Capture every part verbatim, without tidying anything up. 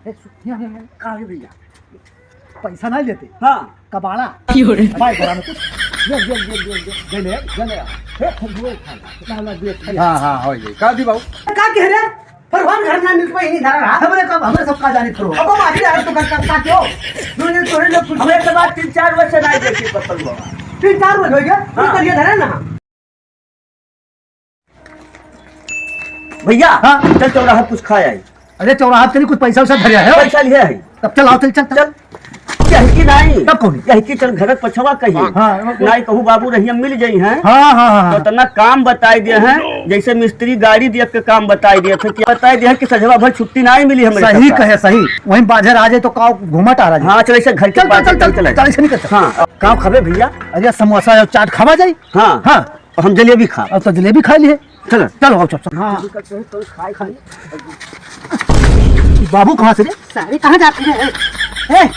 ए, सु-, यहाँ, यहाँ, यहाँ, कहाँ है भैया? पैसा नहीं लेते। हाँ। कबाड़ा। क्यों रे? भाई, घरा में कुछ। ये, ये, ये, ये, ये, ये ले, ये ले आ। ए, फुलवा उठा ले। ला, ला, बेच, बेच। हाँ, हाँ, हो जाई। का दी बाबू? का कह रहे? फरवान घर ना मिल पाई, नहीं धरा रहा। हमरे का, हमरे सब का जानी फरवान। अब बाकी यार तो कर, कर, का क्यों? दो दिन तोरे लोग कुछ हमें तो बात तीन चार वर्ष से नहीं देखी पत्तल बाबा। तीन चार वर्ष हो गया? हाँ। तो ये धरा ना। भैया, हाँ। चल चौराहा कुछ खा आई। अरे चौराहा तेरी कुछ पैसा वैसा धरे है? पैसा लिया है। तब चल आओ, चल, चल, चल। चल। यही की नाई। तब कौन? यही की चल घर पछवा कही। हाँ, वो नाई कहूँ बाबू रहिया मिल जाई हैं। हाँ, हाँ, हाँ, तो हाँ। इतना काम बताई दे हैं, जैसे मिस्त्री गाड़ी दिया के काम बताई दे थे, क्या बताई दे हैं कि सजवा भर छुट्टी नाई मिली हमरे सही सरकार। कहे, सही। वहीं बाजार आ जाए तो का घूमट आ रहा है। हाँ, चल ऐसे घर के चल, पास चल, चल, चल, चल, चल, ऐसे निकल चल। हाँ, का खाबे भैया? अरे समोसा और चाट खावा जाई। हाँ। हाँ। और हम जलेबी खा। अब तो जलेबी खा लिए। चलो। चलो, आओ, चल, चल। हाँ। बाबू कहाँ से रे? सारे कहाँ जाते हैं? ए,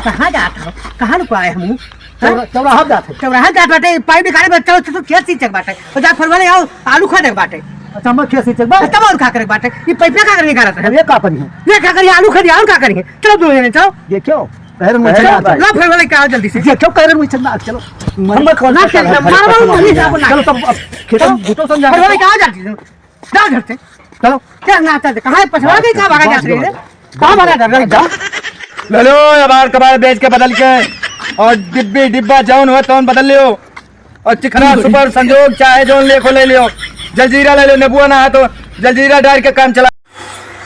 कहाँ जात हो? कहाँ लुकाए हम? चौरा-, चौराहा जात है। चौराहा जात बाटे, पाइप निकाले बा, चलो, चलो, खेत सींचे के बाटे। और जा फरवा ले आओ, आलू खा दे के बाटे। अच्छा, हम खेत सींचे के बा? तब और का करे के बाटे? ये पाइप का करे निकालत है? ये का करी है? ये का करी? आलू खा दिया, और का करी है? चलो, दो जने, चलो। देखियो, पैर में कहे चला भाई। ला, फरवा लेके आओ जल्दी से। ये क्यों कह रहे हैं, चल ना, चलो। हम कौन ना, सा चल, चल, मारो, चल, मारो, चल, नहीं, चल, जाओ, ना। चलो, तब अब खेतों हाँ। में घुटो समझा फरवा दो। लेके आओ जल्दी से। जाओ घर से। चलो। क्या ना, चल, कहाँ है पछवा के, क्या भागा जात रही है? कहाँ भागा जात रही है? जाओ। ले लो, अबार कबार बेच के बदल के, और डिब्बी, डिब्बा जौन हो, तौन बदल लियो। और चिखना, सुपर, संजोग, चाहे जौन लेखो ले लियो। जलजीरा ले लियो, नेबुआ ना है तो जलजीरा डाल के काम चला।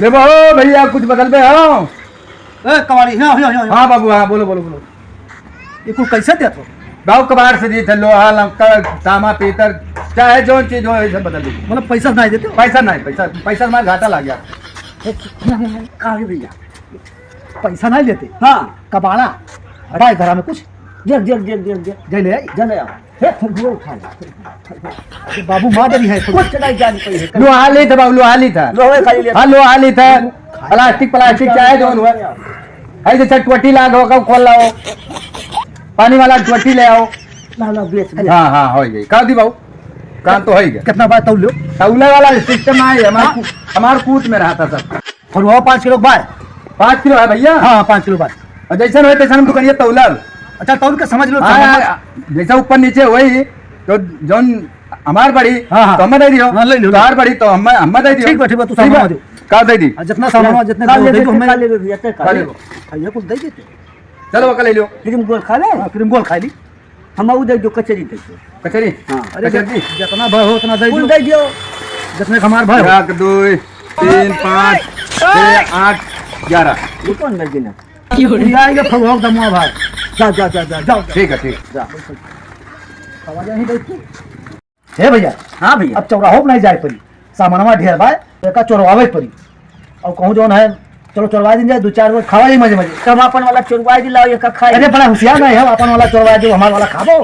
ले बा, हो भैया, कुछ बगल में हो। ए, कबाड़ी, हिया, हिया, हिया, हिया। हाँ बाबू, हाँ, बोलो, बोलो, बोलो। ये कुल कैसे देत हो? गाँव कबाड़ से दी थे, लोहा, लंका, तामा, पीतल, चाहे जौन चीज हो, ऐसे बदल दीजिए। मतलब पैसा नहीं देते हो? पैसा नहीं, पैसा, पैसा हमारा घाटा लग गया। ए, हिया, हिया, हिया, कहाँ है भैया? पैसा नहीं लेते? हाँ। कबाड़ा। भाई, घर में कुछ? देख, देख, देख, देख, देख। जय ले आई? जय ले आओ। हे, फुलवा उठा ले। अरे बाबू, मार देनी है, फुलवा। कुछ नहीं जान पाई है। लोहा ली था बाबू, लोहा ली था। लोहे खाली लेता। हाँ, लोहा ली था। प्लास्टिक, प्लास्टिक चाहे जौन हुआ। है जैसे टोटी लाग हो, कब खोल लाओ। पानी वाला टोटी ले आओ। ला, ला, बेच, बेच। हाँ, हाँ, हो गई। का दी बाबू? काम तो हो ही गया। कितना बात तौल लो? तौले वाला सिस्टम आए, हमार हाँ। कू-, हमार कूट में रहा था सब। फरुआ पाँच किलो बाय। पाँच किलो है भैया? हाँ, हाँ, पाँच किलो बाय। और जैसन होए तैसन हम दुकानिया तौलब। अच्छा, तौल के समझ लो, हाँ, समझ लो। हाँ, जैसा ऊपर नीचे वही, तो जौन हमार बढ़ी, हाँ, हाँ। तो हमें दे दियो। हाँ, ले लियो, ले। तोहार बढ़ी, तो हमें, हमें दे दियो। ठीक बा, ठीक बा, तू ठीक बा? सामान दे। का दे दी? आ, जितना सामान बा, जितना खा दे, दे, दे, तू हमें खा ले, भैया, ते खा खा ले। ले। हाँ, ये कुछ दे देते। चलो, ओका ले लियो। क्रीम गोल खा ले। हाँ, क्रीम गोल खा ली। हम ऊ दे दो, कचरी दे दो। कचरी? हाँ। अरे, कचरी? जितना भर हो, उतना दे कुल दो। दे दियो। जितने का हमार भर हो। एक, दो, तीन, पाँच, छः, आठ, ग्यारह। ये कौन लड़की ना? ये आएगा फगवाओ दमुआ भाई। जा, जा, जा, जा, जाओ, जाओ। ठीक है, ठीक है। जा। आवाज यहीं बैठ के। हे भैया। हाँ भैया। अब चौराहो पे नहीं जाए पड़ी, सामानवा ढेर बा, एका चोरवावे पड़ी। और कहूँ जौन है, चलो चोरवा दिन जाए, दो चार रोज खावा जाए मजे मजे। तब अपन वाला चोरवा दिलाओ, एका खाए। अरे बड़ा होशियार नहीं है, अपन वाला चोरवा दे, हमार वाला खाबो।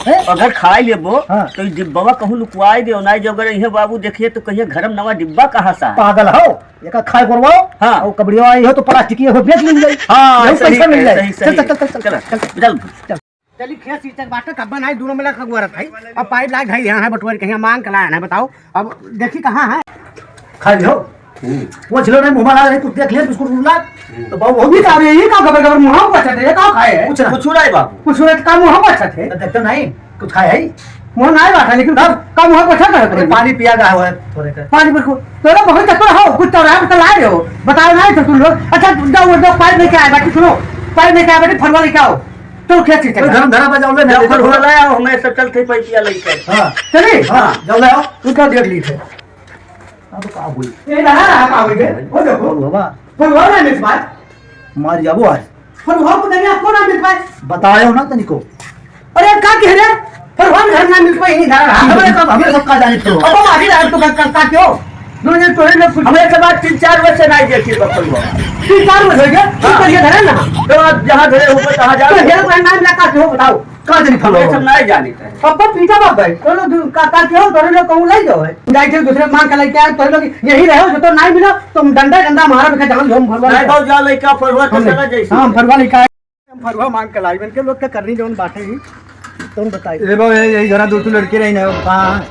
हैं? अगर खाए लेबो, हाँ। तो ई डिब्बवा कहूँ लुकवाए दे, ना जो अगर इहे बाबू देखिए तो कहिए घर में नवा डिब्बा कहाँ सा है? पागल हो, एका खाए करवाओ, हाँ। और कबड़िया आई हो तो प्लास्टिक ये हो बेच ली जाए। हाँ, यही सही पैसा मिल है, जाए। सही, चल, सही। चल, चल, चल, चल, चल, चल। चल। चल। चली खेत सींचे के बाटे, कब्बा नाई, दूनो मिला खगुआरत है। अब पाइप लाग भाई, यहाँ है बटोर के, यहाँ मांग के लाया है, बताओ। अब देखी कहाँ है। खा लियो। हम्म। वो छिलो नहीं, मुँह में ला रही, कुछ देख लिया, बिस्कुट उस्कुट ला। हम्म। तो बाबू, वो भी खा रही है, ये का गबर गबर मुँह में बचत है, ये का खाए है? कुछ ना। कुछ नहीं बाबू। कुछ नहीं, का मुँह में बचत है? तो देखते नहीं, कुछ खाए है? मुँह नहीं बाटा, लेकिन तब? का मुँह में बचत है? अरे पानी पिया गया हुआ है थोड़े का। पानी बिल्कुल। तो ना बहुत चक्कर हो, कुछ तो रहा, तो लाए हो। बताओ नहीं तो तुम लोग। अच्छा, जाओ, वो लोग पाइप लेके आए, बाकी सुनो, पाइप लेके आए, बाकी फरवा लेके आओ। चलो खेत से चल। घर में धरा बजाओ ले, जाओ, नहीं, फरवा ले आओ, हमें सब चलते पैपिया लेके। हाँ। चली? हाँ। जाओ ले आओ, तू क्या देख ली थे? अब का हुई? ये रहा, रहा, का हुई बे? वो देखो। बाबा। फरवा नहीं मिल पाए। मार जाबो आज। फरवा को नहीं, आपको ना मिल पाए। बतायो ना तनिको। अरे, का कह रहे? फरवा घर ना मिल पाए, यहीं धरा रहा। हमरे सब, हमरे सब का जाने तो। अब बाकी रहा तो का, का, का क्यों? दो जन तोरे लोग कुछ हमें के बाद तीन चार वर्ष से नहीं देखी बा फरुआ। तीन चार वर्ष हो गया? हाँ। तो ये धरे ना। तो आप जहाँ धरे हो, तहाँ जाओ। तो ये कोई नाम लगा के हो, बताओ। कहाँ जानी फरुआ? ये सब नहीं जानी था। पापा पीटा बाप भाई, तो लोग का, का के हो, तोरे लोग कहूँ ले जाओ है। जाए थे दूसरे मांग के लेके आए, तोरे लोग यही रहो, जो तो नहीं मिला, तुम डंडा, डंडा मारा, बेटा, जहाँ जो हम फरुआ नहीं, लेके बहुत जा लेके फरुआ तो हम चला नहीं। जैसे। हाँ, हम फरुआ लेके आए। हम फरुआ मांग के लाई, इनके लोग के करनी जौन बाटे ही, तुम बताई। ए बाबा, ये, यही घरा दो ठो लड़के रही ना, कहाँ?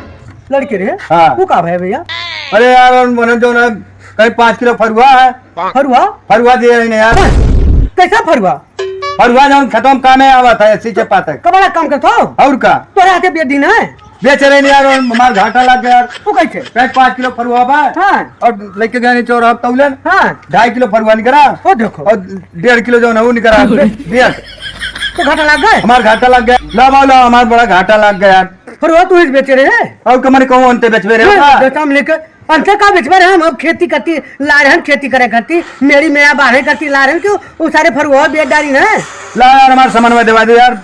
लड़के रहे? हाँ। वो का भाई भैया? अरे यार, उन बने जो ना, कहीं पाँच किलो फरुआ है। फरुआ? फरुआ दिए रही ना यार। कैसा फरुआ? फरुआ जौन खेतवा में कामे आवत है, सींचे पाते। कबड़ा काम करत हो? और का? तोरे हाथे बेच दी ना। बेच रहे नहीं यार, और हमार घाटा लग गया यार। तू कैसे? कहीं पाँच किलो फरुआ बा। हाँ। और लेके गए नहीं चौराहा तौलन। हाँ। ढाई किलो फरुआ निकरा। वो देखो। और डेढ़ किलो जौन है वो निकरा। बे-, बेच। तो घाटा लग गए? हमार घाटा लग गया। ला बाबू ला, हमार बड़ा घाटा लग गया यार। फरुआ तू ही बेचे रहे? और कमर कहूँ अंते बेचबे रहे हाँ, का? बेचा हम लेके अंते का बेचबे रहे, हम अब खेती करती, ला रहन खेती करे करती, मेरी मेरा बाढ़े करती ला रहन, क्यों? वो सारे फरुआ बेच डारी ना। ला यार, हमार समनवा देवा दे यार।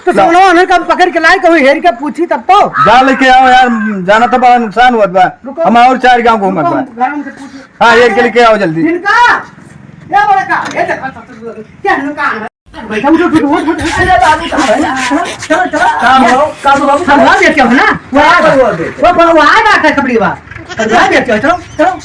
तो ला। समनवा उन्हें कब पकड़ के लाई, कहूँ हेर के पूछी तब तो। जा लेके आओ यार, जाना तो बड़ा नुकसान हुआ बा। रुको। हम और चार गाँव घूमत रुको, बा। हम घर में से पूछी। हाँ, ये के लेके आओ जल्दी। इनका? ये बड़ा का? ये देखो, क्या नुकसान है? बैठा, उठो, उठो, उठो, उठो। अरे बाबू, कहाँ है? चलो, चलो, चलो। काम हो, काम हो, बाबू। फरुआ बेचे हो ना? वहाँ, फरुआ बेचे। वो, वो, वहाँ बात है कपड़ी बा। फरुआ बेचे हो, चलो, चलो।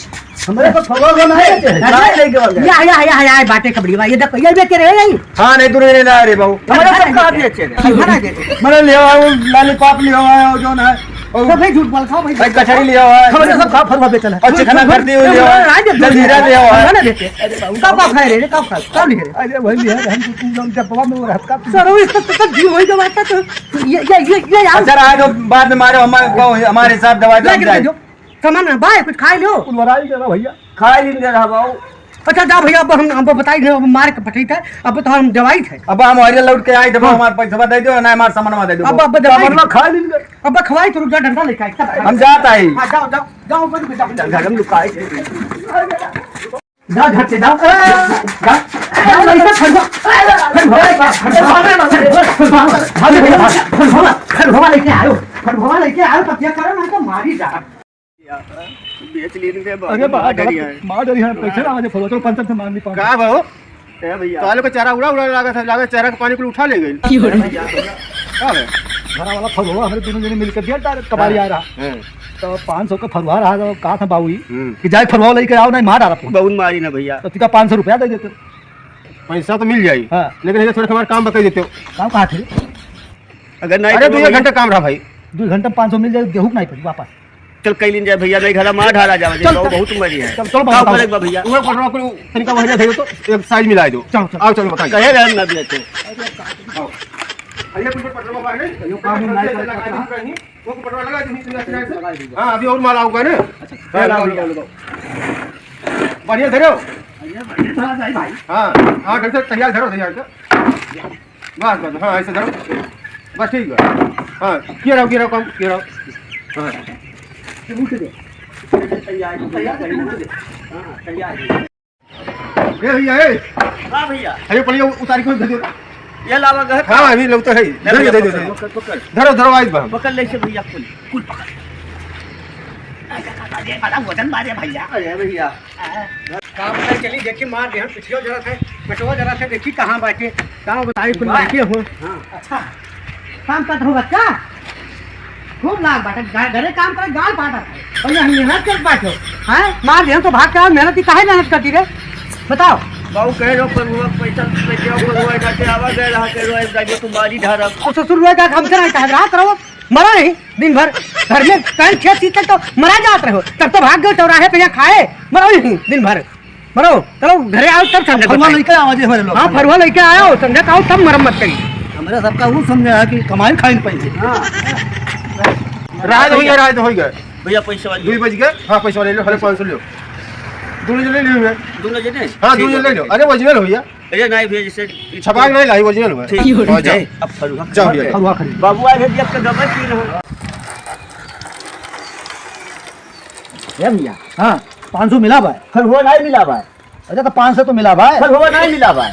हमारे पास फरुआ बा, नहीं बेचे हैं। अच्छा। नहीं लेके आ गए। या, या, या, या, बाटे कपड़ी बा। ये देखो, ये बेचे रहे, यही। हाँ, नहीं, दूर नहीं ला रहे बाबू। हमारे सब कहाँ बेचे हैं? हमारा बेचे। मैंने लिया है, वो लॉलीपॉप लिया हुआ है, वो जो ना है, और तो भाई झूठ बोल, खाओ भाई। भाई कचहरी लिया हुआ है। हमारे सब खा फरुआ बेचल है। और चिकना करती हुई लिया हुआ है। राज दे जलजीरा लिया हुआ है। ना देते। अरे बाबू, का, का खाए रे, का खाए? का नहीं रे? अरे वही लिया है, हम तो तुम जब डब्बा में वो रहता। सर, वो इसका तो, तो जीव वही दबाता तो ये, ये, ये, ये यार। अच्छा, रहा दो, बाद में मारो, हमारे, हमारे हिसाब दवा दो, हम जाए। सामान ना, बाय, कुछ खाए लो। कुल वराई दे रहा भैया। खाए ली दे रहा बाबू। अच्छा, जाओ भैया, अब हम, हमको बताई दे, अब मार के पटई थे, अब तो हम दवाई थे। अब हम हरिया लौट के आई, जब हाँ। हमारे पैसा दे दो, ना हमारे सामान दे दो। अब, अब दवाई सामान खा ली। अब खवाई तो रुक जा, डंडा लेके आई, तब हम जात आई। हाँ, जाओ, जाओ, जाओ, ऊपर जाओ, जाओ। घर में लुकाए। जाओ, घर से जाओ। जाओ। जाओ, लड़का, फरुआ, फरुआ, फरुआ, फरुआ, फरुआ, फरुआ, फरुआ लेके आयो, फरुआ लेके आयो, तब क्या करो, नहीं तो मारी जा। बेच लीन के अरे बाबू, मार डरी है। मार डरी है, पैसे ना आ जाए, फरुआ, चलो, पंचर से मार ली, पंचर। का भाऊ? ए भैया। काले को चारा उड़ा उड़ा लागत है, लागत चारा के पानी कुल उठा ले गइल। की हो रहा है? का है? घरा वाला फरुआ हमरे दोनों जने मिलके दिया डायरेक्ट कबाड़ी हाँ, आ रहा। हाँ। तो पाँच सौ का फरुआ रहा, तो कहा था बाबू जी हम्म। कि जाए फरुआ लेके आओ, नहीं मार डाला फोन। बहुत मारी ना भैया। तो तिका पाँच सौ रुपया दे देते। पैसा तो मिल जाई, हाँ। लेकिन ये थोड़ा हमारा काम बता देते हो। काम कहाँ थे? अगर नहीं अरे तो दो एक भैया। घंटा काम रहा भाई। दो घंटा में पाँच सौ मिल जाए, गेहूँ नहीं पड़ी वापस। चल, कई लीन जाए भैया, नहीं घरा मार ढाला जावे, चल, बहुत मरी है। चल, चलो, का बताओ। करे बा भैया? वो पटवा को तनिका वहीं दे दो, एक साइज मिला दो। चलो, चलो। आओ, चलो, बताइए। कहे रहन ना भैया, चल। आओ। अरे, कुछ पटवा बाहर नहीं? यो काम नहीं करता। वो पटवा लगा दो, इतना, इतना से। हाँ, अभी और माल आऊगा ना? अच्छा, हाँ, लगाओ, लगाओ, लगाओ, लगाओ। बढ़िया धरो। बढ़िया, बढ़िया, भाई। हाँ, हाँ, ढंग से तैयार धरो, तैयार कर। बस, बस, हाँ, ऐसे धरो। बस, ठीक बा। हाँ, किया रहो, किया रहो, काम किया रहो। हाँ। ये उठ दे। तैयार, तैयार, तैयार, उठ दे। हाँ, तैयार। ए भैया, ए। हाँ भैया। अरे, पहले उतार के दे दो। ये लावा गए। हाँ, अभी लोग तो है। ले दे दो, भैया, दे दो, पकड़, दे दो। पकड़, पकड़। धरो, धरो, आइज बा। पकड़ ले से भैया, कुल, कुल पकड़। अरे, बड़ा वजन मारे भैया। अरे भैया। काम पे चली, देखी मार देहन, पिछियो जरा थे, पेटवा जरा थे, देखी कहाँ बाटे, कहाँ बताई कुल बाटे हो। हाँ। अच्छा, काम करत हो बच्चा? खूब लाग बाटे, गा-, घरे काम करे, गाल फाटत है। और ये हम मेहनत करत बाटे हो, हैं? मार देहन तो भाग के आओ, मेहनत की काहे मेहनत करती रे? बताओ। बाबू कहे रहो, पर वो पैसा लेके आओ, पर वो इधर से आवा गए रहा, कह रहो, "अब जाइए, तुम बारी धारा।" तो ससुर लोग का हमसे नहीं कहा, रहा करो। मरा नहीं दिन भर घर में, कहीं खेत सींचते तो मरा जात रहो, तब तो भाग गए चौराहे पे यहाँ खाए, मरो नहीं दिन भर, मरो, चलो घरे आओ तब समझे फरुआ बताए। लेके आवा जे हमारे लोग। हाँ, फरुआ लेके आओ, समझे आओ तब मरम्मत करी। हमारे सबका वो समझे है कि कमाई खाई पैसे। हाँ। रात हो गया, रात हो गया। भैया पैसे वाले। दो बज गए, हाँ पैसे वाले लो, हले पाँच सौ लो। दोनों जने ले लो। दोनों जने? हाँ, ठीक दोनों है। जने ले लो। अरे ओरिजिनल हो भैया। अरे नहीं भैया, जैसे छपाई नहीं लाई, ओरिजिनल हुआ है। ठीक। हाँ, जाओ। ए, अब फरुआ जाओ भैया। फरुआ खरीद। बाबू आए हैं, देख के दबे की रहा। ए भैया। हाँ, पाँच सौ मिला बा। फरुआ नहीं मिला बा। अच्छा, तो पाँच सौ तो मिला बा। फरुआ नहीं मिला बा।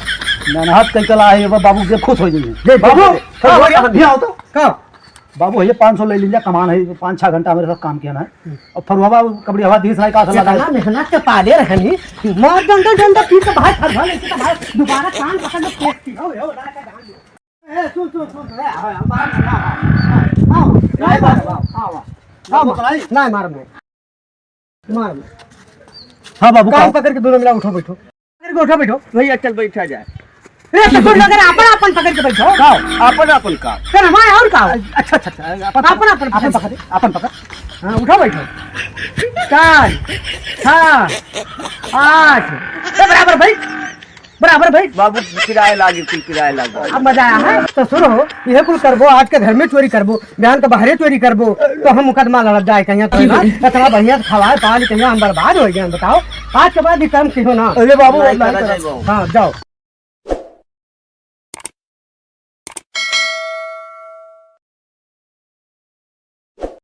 मेहनत कई कला है, ये बाबू के खुश हो जाएंगे। ले, बाबू, बाबू, फरुआ हाँ, यहाँ भैया। आओ तो। का? बाबू, ये पाँच सौ ले लीजिए, कमान है, पाँच छह घंटा मेरे साथ काम किया ना। हम्म। और फरुआ कबड्डी हवा दीस नहीं का असर लगा कितना है। मेहनत से पाले रहनी, मार डंडा डंडा पीट के भाई फरुआ लेके तो भाई दोबारा कान पकड़ के फेंक दी। हो, हो, राजा का जान दो। ए, सुन, सुन, सुन, ए, आओ, आओ, आओ, आओ, आओ, नहीं मार, आओ, आओ, आओ, बाबू, आओ, नहीं मार मैं। मार। हाँ बाबू, कान कहो। पकड़ के दोनों मिला उठो बैठो। पकड़ के उठो बैठो। भैया चल बैठा जाए। रे, तो कुल लोग आपन आपन पकड़ के बैठो। का? आपन आपन का? फिर हमारे और का? अच्छा, अच्छा, अच्छा, आपन, आपन, आपन, आपन पकड़। आपन पकड़। हाँ, उठो, बैठो। चार, छः, आठ। ए, बराबर भाई, बराबर भाई। बाबू, पिराए लागे, कुल पिराए लागे। अब मजा आया है? तो सुनो, यह कुल करबो, आज के घर में चोरी करबो, बिहान के बाहरे चोरी करबो, तो हम मुकदमा लड़त जाए कहिया तो ना, इतना बढ़िया से खवाए, पानी कहिया हम बर्बाद हो गए, बताओ। आज के बाद ये काम किहो ना। अरे बाबू, नहीं नहीं करा करो। जाए बाबू। हाँ, जाओ।